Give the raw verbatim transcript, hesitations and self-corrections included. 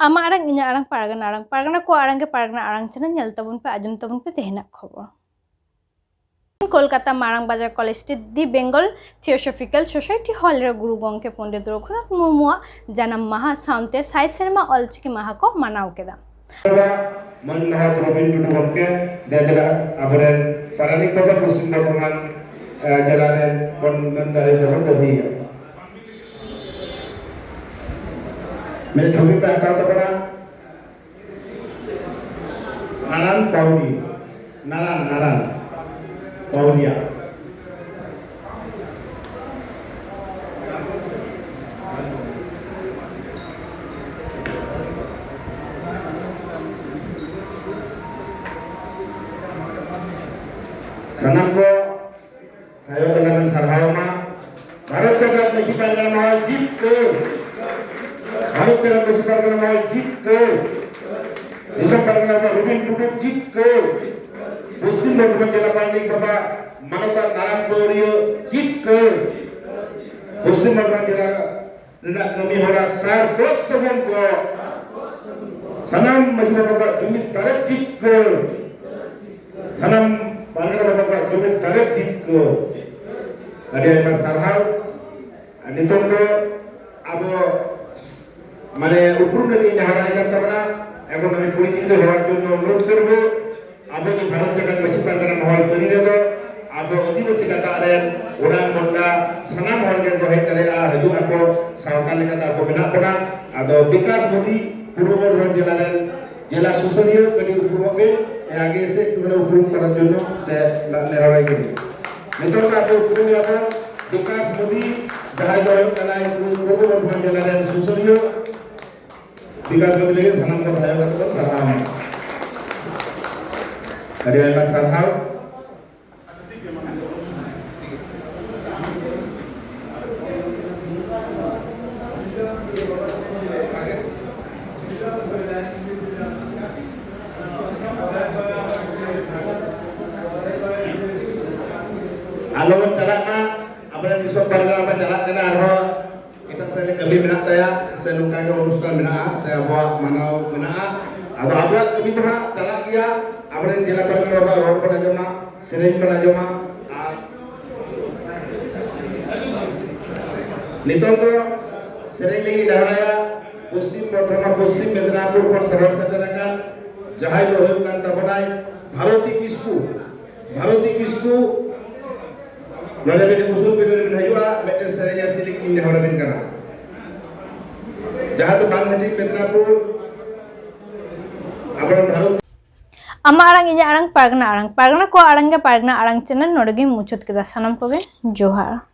ᱟᱢᱟᱜ ᱟᱲᱟᱝ, ᱤᱧᱟᱹᱜ ᱟᱲᱟᱝ, ᱯᱟᱨᱜᱟᱱᱟ ᱟᱲᱟᱝ, ᱯᱟᱨᱜᱟᱱᱟ ᱠᱚᱣᱟᱜ ᱟᱲᱟᱝ ᱜᱮ ᱯᱟᱨᱜᱟᱱᱟ ᱟᱲᱟᱝ ᱪᱮᱱᱮᱞ᱾ ᱧᱮᱞ ᱛᱟᱵᱚᱱ ᱯᱮ, ᱟᱸᱡᱚᱢ ᱛᱟᱵᱚᱱ ᱯᱮ ᱛᱮᱦᱮᱧᱟᱜ ᱠᱷᱚᱵᱚᱨ᱾ ᱠᱳᱞᱠᱟᱛᱟ ᱢᱟᱨᱟᱝ ᱵᱟᱡᱟᱨ ᱠᱚᱞᱮᱡᱽ ᱨᱮ The Bengal Theosophical Society hall ᱨᱮ ᱜᱩᱨᱩ ᱜᱚᱢᱠᱮ ᱯᱚᱱᱰᱤᱛ ᱨᱚᱜᱷᱩᱱᱟᱛᱷ ᱢᱩᱨᱢᱩᱣᱟᱜ ᱡᱟᱱᱟᱢ ᱢᱟᱦᱟ ᱥᱟᱶᱛᱮ ᱥᱟᱭ ᱥᱮᱨᱢᱟ ᱚᱞᱪᱤᱠᱤ ᱢᱟᱦᱟ ᱠᱚ ᱢᱟᱱᱟᱣ ᱠᱮᱫᱟ᱾ ᱢᱟᱹᱱ ᱢᱟᱦᱟ ᱫᱨᱚᱵᱤᱱ ᱴᱩᱰᱩ ᱜᱚᱢᱠᱮ, ᱡᱟᱦᱟᱸ ᱟᱵᱚᱨᱮᱱ ᱯᱟᱨᱟᱱᱤᱠ ᱵᱟᱵᱟ ᱯᱚᱥᱪᱤᱢ ᱵᱚᱨᱫᱷᱚᱢᱟᱱ, ᱮ, ᱡᱮᱞᱟ ᱨᱮᱱ ᱵᱚᱱ ᱢᱟᱹᱱ ᱫᱟᱲᱮ ᱛᱮᱵᱚᱱ ᱫᱟᱹᱵᱤᱭᱟ᱾ ᱢᱤᱫ ᱪᱷᱚᱵᱤ ᱯᱮ ᱦᱟᱛᱟᱣ ᱛᱟᱵᱚᱱᱟ᱾ ᱱᱟᱨᱟᱱ ᱯᱟᱣᱨᱤᱭᱟ, ᱱᱟᱨᱟᱱ, ᱱᱟᱨᱟᱱ ᱯᱟᱣᱨᱤᱭᱟ᱾ ᱥᱟᱱᱟᱢ ᱠᱚ ᱛᱟᱭᱚᱢ ᱫᱟᱨᱟᱢ ᱥᱟᱨᱦᱟᱣ ᱢᱟ᱾ ᱵᱷᱟᱨᱚᱛ ᱡᱟᱠᱟᱛ ᱢᱟᱹᱡᱷᱤ ᱯᱟᱨᱜᱟᱱᱟ ᱢᱚᱦᱚᱞ ᱡᱤᱛᱠᱟᱹᱨ᱾ ᱵᱷᱟᱨᱚᱛ ᱡᱟᱠᱟᱛ ᱢᱟᱹᱡᱷᱤ ᱯᱟᱨᱜᱟᱱᱟ ᱢᱚᱦᱚᱞ ᱡᱤᱛᱠᱟᱹᱨ᱾ ᱫᱤᱥᱚᱢ ᱯᱟᱨᱜᱟᱱᱟ ᱵᱟᱵᱟ ᱨᱚᱵᱤᱱ ᱴᱩᱰᱩ ᱡᱤᱛᱠᱟᱹᱨ᱾ ᱯᱚᱥᱪᱤᱢ ᱵᱚᱨᱫᱷᱚᱢᱟᱱ ᱡᱮᱞᱟ ᱯᱟᱨᱟᱱᱤᱠ ᱵᱟᱵᱟ ᱢᱟᱱᱚᱛᱟᱱ ᱱᱟᱨᱟᱭᱚᱱ ᱯᱟᱹᱣᱨᱤᱭᱟᱹ ᱡᱤᱛᱠᱟᱹᱨ᱾ ᱯᱚᱥᱪᱤᱢ ᱵᱚᱨᱫᱷᱚᱢᱟᱱ ᱡᱮᱞᱟ ᱨᱮᱱᱟᱜ ᱠᱟᱹᱢᱤ ᱦᱚᱨᱟ ᱥᱟᱨ ᱜᱚᱫ ᱥᱟᱹᱜᱩᱱ ᱠᱚ ᱥᱟᱱᱟᱢ ᱢᱟᱹᱡᱷᱤ ᱵᱟᱵᱟ ᱠᱚᱣᱟᱜ ᱡᱩᱢᱤᱫ ᱫᱟᱲᱮ ᱡᱤᱛᱠᱟᱹᱨ᱾ ᱥᱟᱱᱟᱢ ᱯᱟᱨᱜᱟᱱᱟ ᱵᱟᱵᱟ ᱠᱚᱣᱟᱜ ᱡᱩᱢᱤᱫ ᱫᱟᱲᱮ ᱡᱤᱛᱠᱟᱹᱨ᱾ ᱟᱹᱰᱤ ᱟᱭᱢᱟ ᱥᱟᱨᱦᱟᱣ᱾ ᱟᱨ ᱱᱤᱛᱚᱝ ᱫᱚ ᱟᱵᱚ ᱢᱟᱱᱮ ᱩᱯᱨᱩᱢ ᱞᱟᱹᱜᱤᱫ ᱱᱮᱦᱚᱨᱟᱭ ᱠᱟᱱ ᱛᱟᱵᱚᱱᱟ᱾ ᱮᱵᱚᱝ ᱟᱢ ᱯᱚᱨᱤᱪᱤᱛ ᱦᱚᱲ ᱡᱚᱱᱱᱚ ᱚᱱᱩᱨᱳᱫᱷ ᱠᱚᱨᱵᱚ, ᱟᱵᱚ ᱡᱮ ᱵᱷᱟᱨᱚᱛ ᱡᱟᱠᱟᱛ ᱢᱟᱹᱡᱷᱤ ᱯᱟᱨᱜᱟᱱᱟ ᱢᱚᱦᱚᱞ ᱠᱟᱹᱨᱤ ᱨᱮᱫᱚ ᱟᱵᱚ ᱟᱹᱫᱤᱵᱟᱹᱥᱤ ᱜᱟᱛᱟᱠ ᱨᱮᱱ ᱚᱲᱟᱝ ᱢᱚᱱᱰᱟ ᱥᱟᱱᱟᱢ ᱦᱚᱲ ᱜᱮ ᱠᱚ ᱦᱮᱡ ᱫᱟᱲᱮᱭᱟᱜᱼᱟ, ᱦᱤᱡᱩᱜ ᱟᱠᱚ, ᱥᱟᱶᱛᱟ ᱞᱮᱠᱟᱛᱮ ᱟᱵᱚ ᱢᱮᱱᱟᱜ ᱵᱚᱱᱟ᱾ ᱟᱫᱚ ᱵᱤᱠᱟᱥ ᱢᱳᱫᱤ ᱯᱩᱨᱵᱚ ᱵᱚᱨᱫᱷᱚᱢᱟᱱ ᱡᱮᱞᱟ ᱨᱮᱱ ᱡᱮᱞᱟ ᱥᱩᱥᱟᱹᱨᱤᱭᱟᱹ ᱠᱟᱹᱴᱤᱡ ᱩᱯᱨᱩᱢᱚᱜ ᱵᱤᱱ, ᱟᱜᱮ ᱥᱮ ᱢᱟᱱᱮ ᱩᱯᱨᱩᱢ ᱠᱚᱨᱟᱣ ᱡᱚᱱᱱᱚ ᱥᱮ ᱱᱮᱦᱚᱨᱟᱭ ᱠᱟᱱᱟ᱾ ᱱᱤᱛᱚᱜ ᱫᱚ ᱟᱵᱚ ᱩᱯᱨᱩᱢ ᱮᱫᱟ ᱵᱚᱱ ᱵᱤᱠᱟᱥ ᱢᱳᱫᱤ, ᱡᱟᱦᱟᱸᱭ ᱫᱚ ᱦᱩᱭᱩᱜ ᱠᱟᱱᱟᱭ ᱯᱩᱨᱵᱚ ᱵᱚᱨᱫᱷᱚᱢᱟᱱ ᱡᱮᱞᱟ ᱨᱮᱱ ᱥᱩᱥᱟᱹᱨᱤᱭᱟᱹ᱾ ᱵᱤᱠᱟᱥ ᱢᱳᱫᱤ ᱞᱟᱹᱜᱤᱫ ᱥᱟᱱᱟᱢ ᱠᱚ ᱛᱟᱭᱚᱢ ᱠᱟᱛᱮ ᱵᱚᱱ ᱥᱟᱨᱦᱟᱣ ᱢᱟ᱾ ᱟᱹᱰᱤ ᱟᱭᱢᱟ ᱥᱟᱨᱦᱟᱣ᱾ ᱟᱞᱚ ᱵᱚᱱ ᱪᱟᱞᱟᱜ ᱢᱟ, ᱟᱵᱚᱨᱮᱱ ᱫᱤᱥᱚᱢ ᱯᱟᱨᱜᱟᱱᱟ ᱵᱚᱱ ᱪᱟᱞᱟᱜ ᱠᱟᱱᱟ, ᱟᱨᱦᱚᱸ ᱮᱴᱟᱜ ᱥᱮᱫ ᱨᱮ ᱠᱟᱹᱢᱤ ᱢᱮᱱᱟᱜ ᱛᱟᱭᱟ, ᱥᱮ ᱱᱚᱝᱠᱟ ᱜᱮ ᱚᱱᱩᱥᱴᱷᱟᱱ ᱢᱮᱱᱟᱜᱼᱟ, ᱥᱮ ᱟᱵᱚᱣᱟᱜ ᱢᱟᱱᱟᱣ ᱢᱮᱱᱟᱜᱼᱟ᱾ ᱟᱫᱚ ᱟᱵᱚᱣᱟᱜ ᱠᱟᱹᱢᱤ ᱫᱚ ᱦᱟᱸᱜ ᱪᱟᱞᱟᱜ ᱜᱮᱭᱟ, ᱟᱵᱚᱨᱮᱱ ᱡᱮᱞᱟ ᱯᱟᱨᱜᱟᱱᱟ ᱵᱟᱵᱟ ᱨᱚᱲ ᱵᱚᱱ ᱟᱸᱡᱚᱢᱟ, ᱥᱮᱨᱮᱧ ᱵᱚᱱ ᱟᱸᱡᱚᱢᱟ᱾ ᱟᱨ ᱱᱤᱛᱚᱝ ᱫᱚ ᱥᱮᱨᱮᱧ ᱞᱟᱹᱜᱤᱫ ᱱᱮᱦᱚᱨᱟᱭᱟ ᱯᱚᱥᱪᱤᱢ ᱵᱚᱨᱫᱷᱚᱢᱟᱱ, ᱯᱚᱥᱪᱤᱢ ᱢᱮᱫᱽᱱᱟᱯᱩᱨ ᱠᱷᱚᱱ ᱥᱚᱦᱚᱨ ᱥᱮᱴᱮᱨ ᱟᱠᱟᱱ ᱡᱟᱦᱟᱸᱭ ᱫᱚ ᱦᱩᱭᱩᱜ ᱠᱟᱱ ᱛᱟᱵᱚᱱᱟᱭ ᱵᱷᱟᱨᱚᱛᱤ ᱠᱤᱥᱠᱩ᱾ ᱵᱷᱟᱨᱚᱛᱤ ᱠᱤᱥᱠᱩ ᱱᱚᱰᱮ ᱵᱤᱱ ᱩᱥᱩᱞ ᱵᱤᱨᱟᱹ ᱨᱮᱵᱤᱱ ᱦᱤᱡᱩᱜᱼᱟ, ᱢᱤᱫᱴᱮᱱ ᱥᱮᱨᱮᱧ ᱟᱨ ᱛᱤᱞᱤᱠ ᱤᱧ ᱱᱮᱦᱚᱨ ᱟᱵᱤᱱ ᱠᱟᱱᱟ᱾ ᱡᱟᱦᱟᱸ ᱫᱚ ᱵᱟᱱ ᱦᱟᱹᱴᱤᱧ ᱢᱮᱫᱽᱱᱟᱯᱩᱨ, ᱟᱵᱚᱨᱮᱱ ᱵᱷᱟᱨᱚᱛ ᱟᱢᱟᱜ ᱟᱲᱟᱝ, ᱤᱧᱟᱹᱜ ᱟᱲᱟᱝ, ᱯᱟᱨᱜᱟᱱᱟ ᱟᱲᱟᱝ᱾ ᱯᱟᱨᱜᱟᱱᱟ ᱠᱚᱣᱟᱜ ᱟᱲᱟᱝ ᱜᱮ ᱯᱟᱨᱜᱟᱱᱟ ᱟᱲᱟᱝ ᱪᱮᱱᱮᱞ᱾ ᱱᱚᱰᱮ ᱜᱤᱧ ᱢᱩᱪᱟᱹᱫ ᱠᱮᱫᱟ᱾ ᱥᱟᱱᱟᱢ ᱠᱚᱜᱮ ᱡᱚᱦᱟᱨ᱾